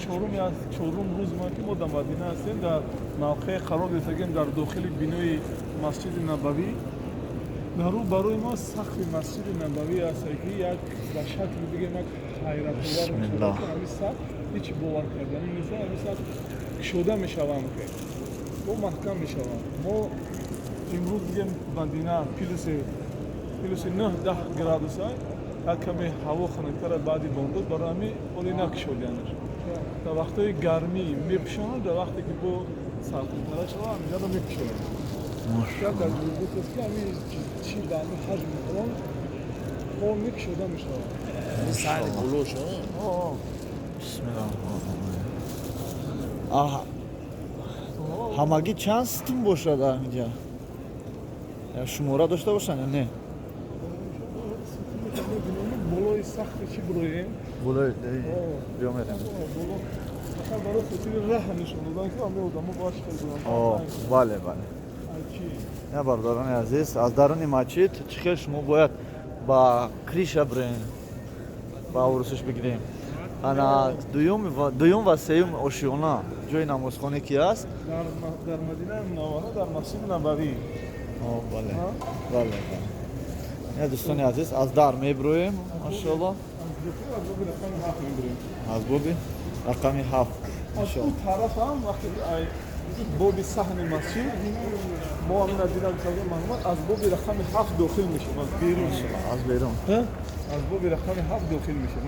Чоруми аз чорум рӯз мо, ки мо дар Мадина ҳастем, дар мавқеъ қарор гирифтагем, дар дохили бинои Масҷиди Набавӣ. Дар рӯ барои мо сақфи Масҷиди Набавӣ аст, ки як ба шакли бигем, як ҳайратовар. Бисмиллоҳ. Ҳамин сақф ҳеҷ бовар карданӣ нест. Ҳамин сақф кушода мешаванд, ки бо маҳкам мешаванд. Мо имрӯз, бигем, Мадина плюси 9-10 градуса, як каме ҳаво хунуктара баъди бомдод. Барои ҳамин ҳоле накушодианаш. Дар вақтҳои гармӣ мепӯшонанд, дар вақте ки бо сарқинтара шава, ҳаминҷаро мекушоянд. Як таҷрибот аст, ки ҳамин чи ба ҳамин ҳаҷми он по мекушода мешавад. Сари болош. Бисмиллоҳ. Аҳ, ҳамагӣ чанд сутун бошад инҷа? Я шумора дошта бошанд ё не? Болои сақфи чӣ бироем? Болои биё, мерем. Боло фақат барои хотири раҳ нишон додан, ки ҳамин одамо бояд чӣ кор. О, бале. Чи? Не, бародарони азиз, аз даруни масҷид чӣ хел шумо бояд ба крыша бирем, ба урусиш бигирем. Ана дуюм ва сеюм ошиёна, ҷои намозхоне ки аст. Дар Мадинаи Мунаввара, дар Масҷиди Набавӣ. О, бале, бале. Не, дӯстони азиз, аз дар мебироем, машоалло. Аз дохил, аз боби рақами 7 мебирем. Аз боби рақами 7. Аз ӯ тараф ҳам, вақте ки ай боби саҳни масҷид мо ҳамина дидам, маълумот, аз боби рақами 7 дохил мешем, аз берун. Аз берун. Аз боби рақами 7 дохил мешем.